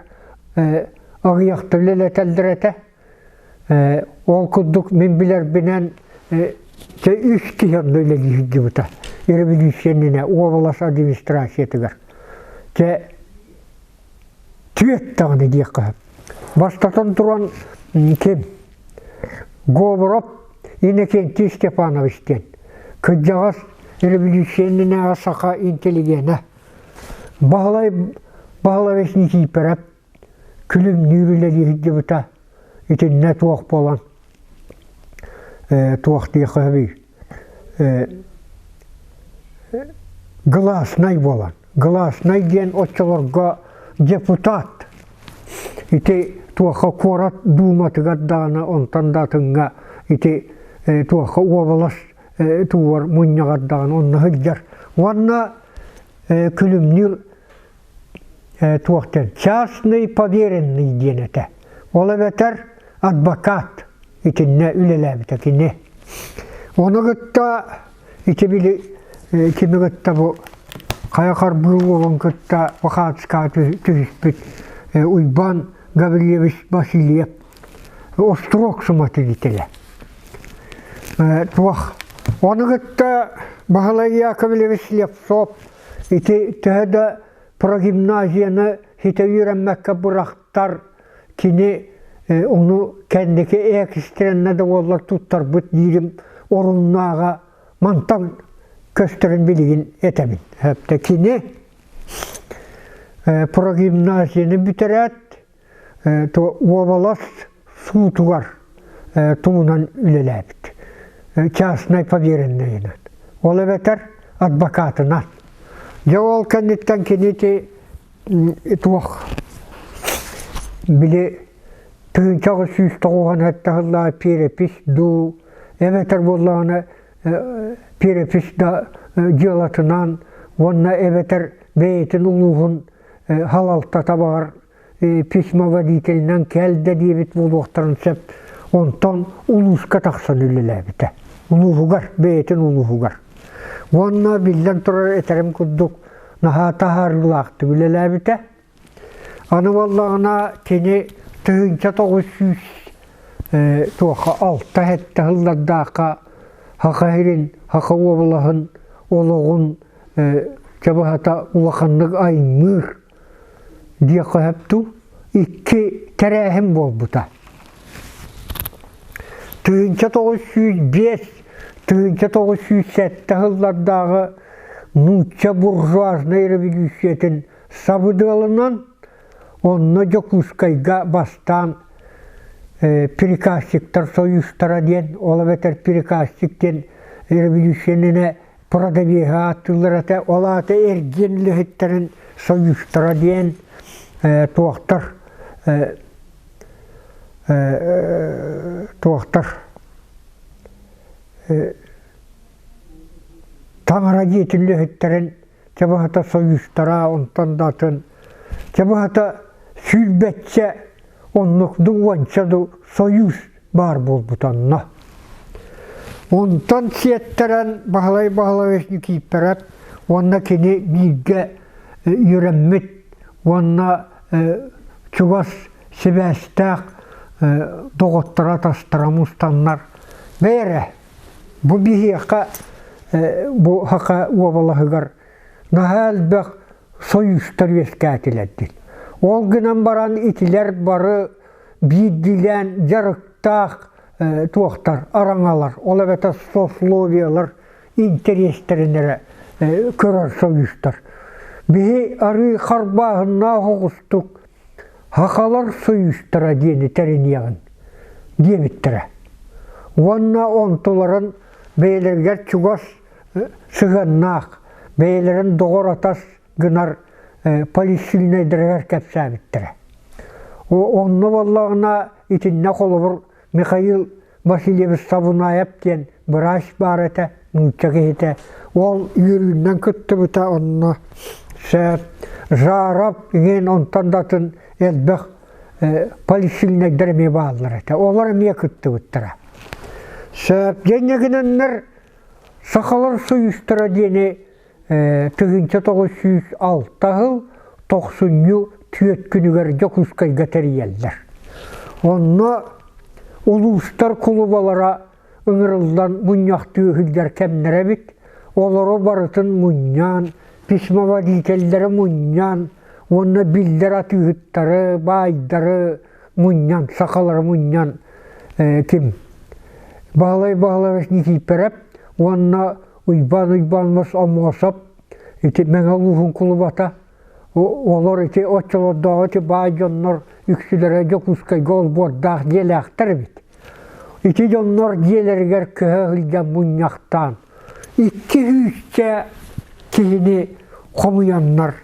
аҕыйахта үлэлэтэллэр этэ. Ол курдук мин билэрбинэн үс киһи онно үлэлии сылдьыбыта революция иннинэ уобалас администрациятыгар. Чэ түөрт даҕаны диэххэ сөп. Бастатан туран ким? Говоров Иннокентий Степанович диэн кырдьаҕас революция иннинээҕи саха интеллигенэ. Баһылай Баһылайович Никифоров күлүмнүүр үлэлии сылдьыбыта. Итиннэ туох буолан туох диэххэ сөбүй гласнай буолан. Гласнай диэн оччолорго депутат. Ити туохха куорат дууматыгар даҕаны онтон да атыҥҥа ити туохха уобалас тууар мунньаҕар даҕаны онно сылдьар. Уонна күлүмнүүр туох диэн частный поверенный диэн этэ. Ол эбэтэр адвокат итиннэ үлэлээбитэ кини. Ону кытта ити били кими кытта бу хайа харбыы уолун кытта Охатскаҕа түһүспүт Уйбаан Гаврильевич Васильев острог суматыгителэ. Туох ону кытта Баһылай Яковлевич Слепцов ити төһө да прогимназияны ситэ үөрэммэккэ бырахтар кини ону кэнники экстренно да буоллар туттарбыт диирим оруннааҕа мантан көстөрүн билигин этэбин. Хэптэ кини прогимназияны бүтэрээт уобалас суутугар тугунан үлэлээбит. Частнай поверенныйынан. Ол эбэтэр адвокатынан. Дьэ ол кэнниттэн кини ити туох били 1997 сыллаах перепись дуу эбэтэр буоллаҕына перепись да дьыалатынан уонна эбэтэр бэйэтин улууһун халалтата баҕар письмоводителинэн кэл да диэбит буолуохтарын сөп. Онтон улууска тахсан үлэлээбитэ. Улууһугар, бэйэтин улууһугар. Уонна биллэн турар этэрим курдук наһаа таһаарыылаахтык үлэлээбитэ. Аны буоллаҕына кини 1900 туохха 6-7 сыллардаахха Саха сирин, Саха уобалаһын олоҕун чабыһата улаханнык аймыыр диэххэ сөп дуу, икки тэрээһин буолбута. 1905 1907 сыллардааҕы нуучча буржуазнай революциятын сабыдыалынан онно Дьокуускайга бастаан приказчиктар союзтара диэн, ол эбэтэр приказчик диэн революциянына продавеһа ааттыыллар этэ, ол аата эргиэн үлэһиттэрин союзтара диэн туохтар туохтар таҥара дьиэтин үлэһиттэрин чэ быһата союзтара онтон да атын чэ быһата сүүрбэччэ оннук ду уонча ду союз баар буолбут онно. Онтон сиэттэрэн Баһылай Баһылайович Никифоров уонна кини бииргэ үөрэммит уонна чугас сибээстээх доҕотторо-атастара мустаннар бэйэрэ бу биһиэхэ бу Саха уобалаһыгар наһаа элбэх сойуустар үөскээтилэр диэн. Ол гынан баран итилэр бары биирдиилээн дьарыктаах туохтар, араҥалар, ол эбэтэр сословиелар интэриэстэрин эрэ көрөр сойуустар. Биһи арыы харбааһыннаах оҕустук Сахалар сойуустара диэни тэриниэҕин диэбиттэрэ. Уонна онтуларын бэйэлэригэр чугас сыһыаннаах, бэйэлэрин доҕор-атас гынар полиссильнайдарыгар кэпсээбиттэрэ. Онно буоллаҕына итиннэ холобур Михаил Васильевич Сабунаев диэн быраас баар этэ, нуучча киһитэ. Ол үөрүүнэн кыттыбыта онно сөп. Жаров иҥин онтон да атын элбэх полиссильнайдар эмиэ бааллар этэ. Олор эмиэ кыттыбыттара. Сөп. Дьэ гынаннар Сахалар союзтара диэни 1906 сыл тохсунньу түөрт күнүгэр Дьокуускайга тэрийэллэр. Онно улуустар кулубалара ыҥырыллан мунньахтыы сылдьар кэмнэрэ эбит. Олору барытын мунньаан, письмоводителлэри мунньаан уонна биллэр атыыһыттары, баайдары мунньан, сахалары мунньан ким Баһылай Баһылаевич Никииппэрэп уонна Уйбаан Уйбаанмас Омуосап ити Мэҥэ улууһун кулубата олор ити оччолордооҕу ити баай дьоннор үксүлэрэ Дьокуускайга олбуордаах дьиэлээхтэр эбит. Ити дьоннор дьиэлэригэр көһө сылдьан мунньахтаан икки сүүсчэ киһини хомуйаннар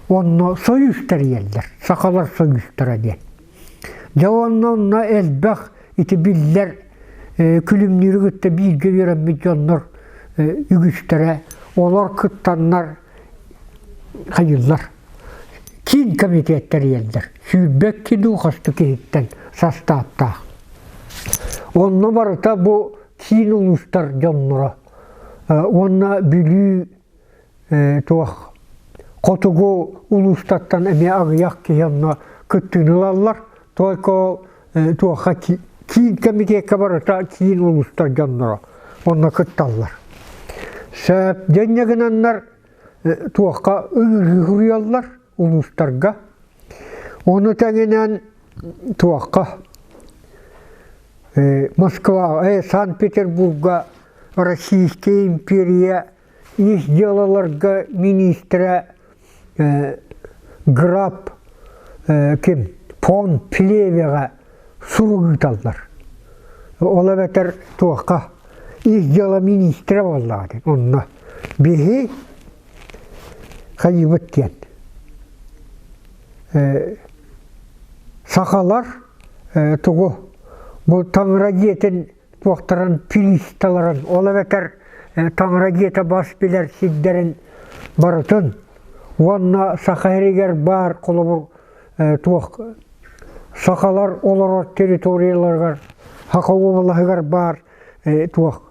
онно союз тэрийэллэр, сахалар союзтара диэн. Дьэ уонна онно элбэх ити биллэр күлүмнүүрү кытта бииргэ үөрэммит дьоннор үгүстэрэ олор кыттаннар хайыыллар киин комитет тэрийэллэр 22 дуу хастыы киһиттэн састааптаах онно барыта бу киин улуустар дьонноро уонна Бүлүү туох хотугу улуустартан эмиэ аҕыйах киһи онно кыттыыны ылаллар. Только туохха киин комитекка барыта киин улуустар дьонноро онно кытталлар. Сөп дьэнньэ гынаннар туохха ыҥырыы суруйаллар улуустарга. Ону тэҥинэн туохха Москва, Санкт-Петербурга Российская империя ис дьыалаларга миниистирэ Граб ким фон Плевеҕэ сурук ыыталлар. Ол эбэтэр туохха ис дьыала миниистирэ буоллаҕа диэн онно биһи хайыыбыт диэн сахалар тугу бу таҥара дьиэтин туохтарын туристаларын, ол эбэтэр таҥара дьиэтэ бас билэр сирдэрин барытын уонна Саха сиригэр баар холобур туох сахалар олорор территорияларыгар Саха уобалаһыгар баар туох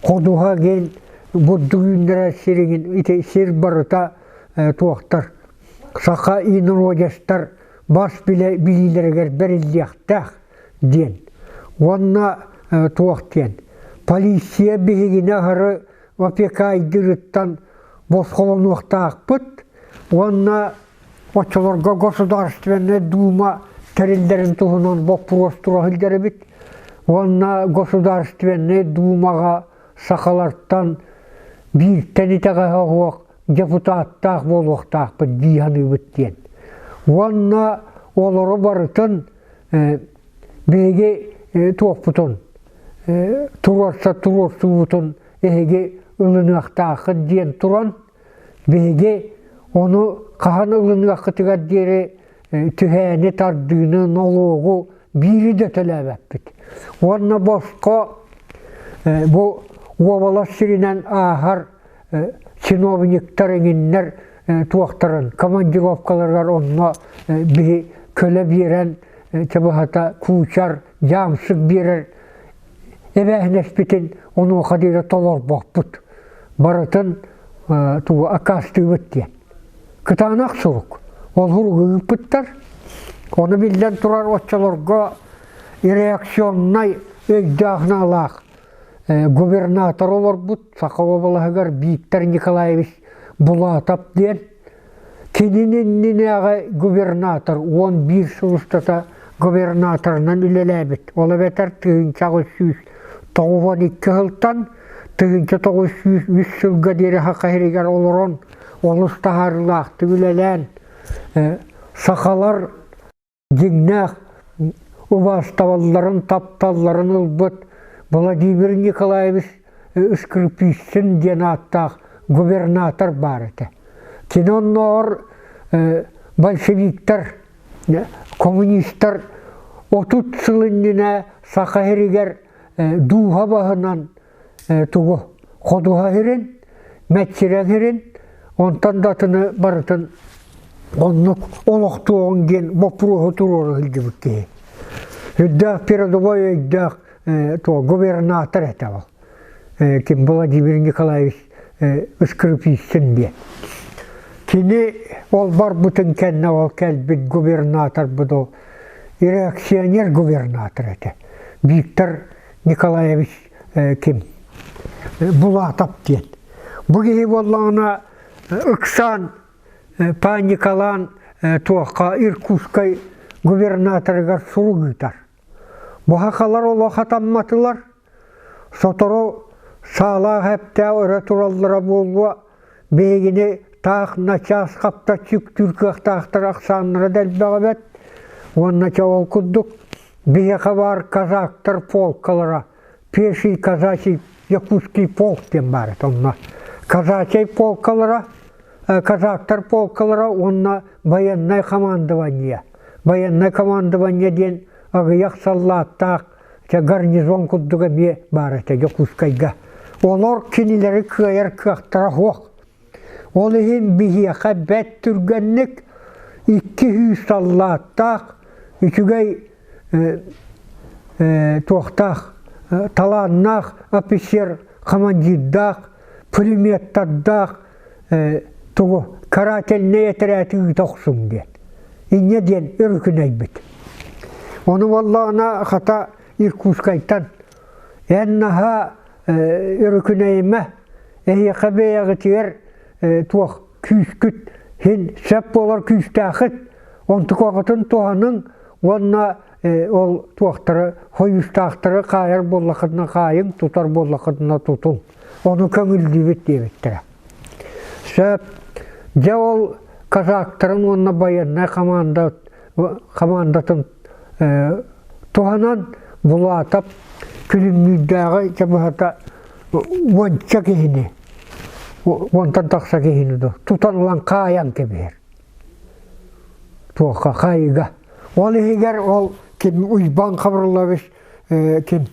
ходуһа диэн бурдук үүннэрэр сиригин ити сир барыта туохтар саха инородецтар бас билэ билиилэригэр бэриллиэхтээх диэн уонна туох диэн полиция биһигини аһары опекайдыырыттан босхолонуохтаахпыт уонна оччолорго Государственная Дума тэриллэрин туһунан боппуруос тура сылдьар эбит уонна Государственная Думаҕа сахалартан бииртэн итэҕэһэ суох депутаттаах буолуохтаахпыт дии саныыбыт диэн уонна олору барытын биһиги туохпутун туруорса туруорсуубутун эһиги ылыныахтааххыт диэн туран биһиги ону хаһан ылыныаххытыгар диэри түһээни тардыыны нолуогу биири да төлөөбөппүт уонна босхо бу уобалас сиринэн ааһар чиновниктар эҥиннэр туохтарын командировкаларыгар онно биһи көлө биэрэн чабыһата куучар дьаамсык биэрэр эбээһинэспитин онуоха диэри толорбоппут барытын тугу аккаастыыбыт диэн кытаанах сурук ол суругу ыыппыттар ону биллэн турар оччолорго реакционнай өйдөөх-наалаах. губернатор олорбут Саха уобалаһыгар Виктор Николаевич Булатов диэн кинини иннинээҕи губернатор 11 сыл устата губернаторынан үлэлээбит. Ол эбэтэр 1892 сылтан 1903 сылга диэри Саха сиригэр олорон олус таһаарыылаахтык үлэлээн сахалар дьиҥнээх убаастабалларын, тапталларын ылбыт Владимир Николаевич Скрипицын диэн ааттаах губернатор баар этэ. Кини оннооҕор большевиктар, коммунистар 30 сыл иннинэ Саха сиригэр дууһа баһынан тугу ходуһа сирин, мэччирэҥ сирин, онтон да атыны барытын оннук олохтуоҕуҥ диэн боппуруоһу туруора сылдьыбыт киһи. Үрдээх передовой өйдөөх губернатор этэ ол. Ким Владимир Николаевич Скрипицын диэн. Кини ол барбытын кэннэ ол кэлбит губернаторбыт ол реакционер губернатор этэ. Виктор Николаевич ким Булатов диэн. Бу киһи буоллаҕына ыксаан паникалаан туохха Иркутскай губернаторыгар сурук ыытар. Бу сахалар олох хатамматылар. Сотору саалаах эптээх өрө тураллара буолуо, биһигини таах начаас хаптаччы үктүүр кыахтаахтар ахсааннара да элбэҕэ бэрт. Уонна чэ ол курдук биһиэхэ баар казактар полкалара пеший казачий якутский полк диэн баар этэ онно. Казачий полкалара, казактар полкалара уонна военное командование. Военное командование диэн аҕыйах саллааттаах чэ гарнизон курдук эмиэ баар этэ Дьокуускайга. Олор кинилэри кыайар кыахтара суох. Ол иһин биһиэхэ бэрт түргэнник 200 саллааттаах үчүгэй туохтаах талааннаах офицер командирдаах пулеметтардаах тугу карательнай этэрээти ыыта охсуҥ диэн. Инньэ диэн өрүкүнэйбит. Ону буоллаҕына хата Иркутскайтан эн наһаа өрүкүнэйимэ эһиэхэ бэйэҕитигэр туох күүскүт һин сөп буолар күүстээххит онтукаҕытын туһаныҥ уонна ол туохтары хойуустаахтары хаайар буоллаххытына хаайыҥ тутар буоллаххытына тутуҥ ону көҥүллүүбүт диэбиттэрэ сөп дьэ ол казактарын уонна байыаннай команда командатын туһанан Булатов Күлүмнүүрдээҕи чабыһата уонча киһини уонтан тахса киһини да тутан ылан хаайан кэбиһэр туохха хаайыга ол иһигэр ол ким Уйбаан Хабрылович ким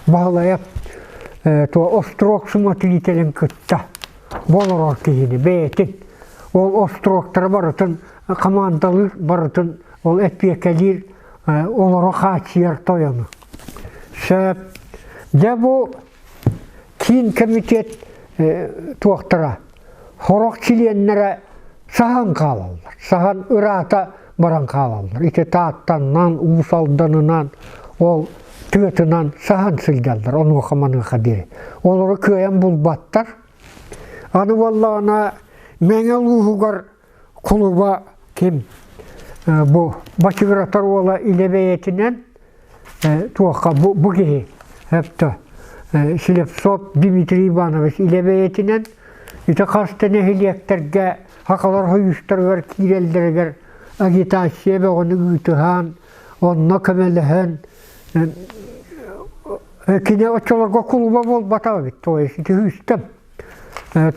Баһылайап туо острог смотрителин кытта болорор киһини бэйэтин ол остроктары барытын командалыыр барытын ол эппиэкэлиир олоро хааччыйар тойону. Сөп. Дьэ бу киин комитет туохтара сорох чилиэннэрэ саһан хаалаллар. Саһан ыраата баран хаалаллар. Ити Тааттаннан, Уус Алданынан, ол тыатынан саһан сылдьаллар онуоха-маныаха диэри. Олору кыайан булбаттар. Аны буоллаҕына Мэҥэ улууһугар кулуба ким бу Бачыгыратар уола илэ бэйэтинэн туохха бу, бу киһи өптө Слепцов Дмитрий Иванович илэ бэйэтинэн ити хас да нэһилиэктэргэ сахалар хойуустарыгар киирэллэригэр агитация бөҕөнү ыытыһан онно көмөлөһөн кини оччолорго кулуба буолбатах эбит то есть ити үстэм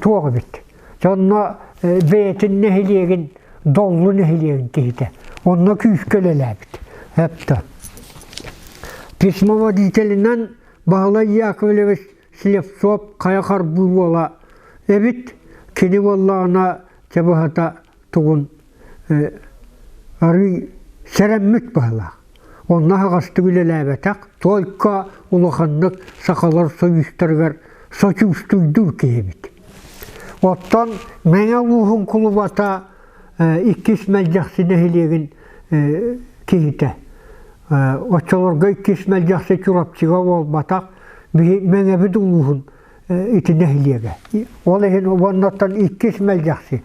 туох эбит Онно бэйэтин нэһилиэгин Доллу нэһилиэгин киһитэ. Онно күүскэ үлэлээбит. Эптэ. Письмоводителинэн Баһылай Яковлевич Слепцов хайа харбыы уола эбит. Кини буоллаҕына чэ быһата тугун арыый сэрэммит быһыылаах. Онно аһаҕастык үлэлээбэтэх, только улаханнык сахалар союзтарыгар сочувствуйдуур киһибит. Оттон Мэҥэ улууһун кулубата иккис Мэлдьэхси нэһилиэгин киһитэ. Оччолорго иккис Мэлдьэхси Чурапчыга буолбатах. биһи Мэҥэбит улууһун ити нэһилиэгэ. Ол иһин уоннаттан иккис Мэлдьэхси.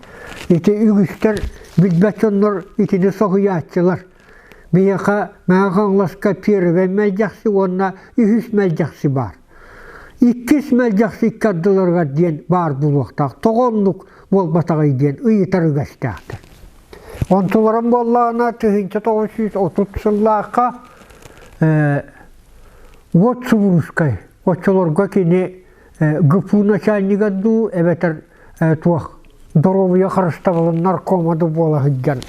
Ити үгүстэр билбэт дьоннор итини соһуйааччылар. Биһиэхэ Мэҥэ Хаҥаласка первэй Мэлдьэхси уонна үһүс Мэлдьэхси баар. Иккис Мэлдьэхси икки ардыларыгар диэн баар буолуохтаах. Тоҕо оннук буолбатаҕый диэн ыйытар үгэстээхтэр. Онтуларым буоллаҕына 1930 сыллаахха Уот Субуруускай оччолорго кини ГПУ начальнига дуу эбэтэр туох доруобуйа харыстабылын наркома да буола сылдьан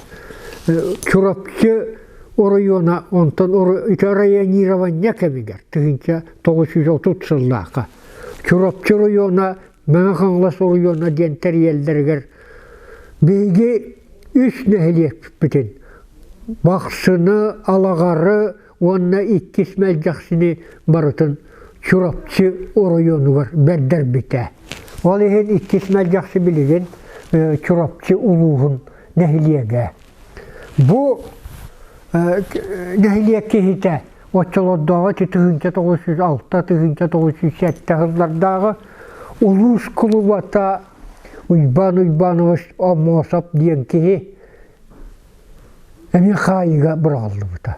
Чурапчы оройуона онтон ити районирование кэмигэр 1930 сыллаахха Чурапчы оройуона Мэҥэ Хаҥалас оройуона диэн тэрийэллэригэр биһиги үс нэһилиэкпитин Бахсыны, Алаҕары уонна иккис Мэлдьэхсини барытын Чурапчы оройуонугар бэрдэрбитэ. Ол иһин иккис Мэлдьэхси билигин Чурапчы улууһун нэһилиэгэ. Бу нэһилиэк киһитэ оччолордооҕу 1906-1907 сыллардааҕы улуус кулубата Уйбаан Уйбаанович Омуосап диэн киһи эмиэ хаайыыга быраҕыллыбыта.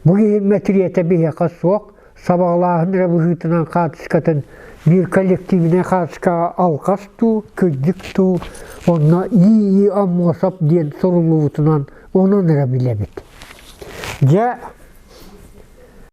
Бу киһи мэтириэтэ биһиэхэ суох, сабаҕалааһын эрэ быһыытынан хаартыскатын биир коллективнай хаартыскаҕа алҕас дуу, кырдьык дуу, онно И.И. Аммосов диэн суруллубутунан онон эрэ билэбит. Дьэ,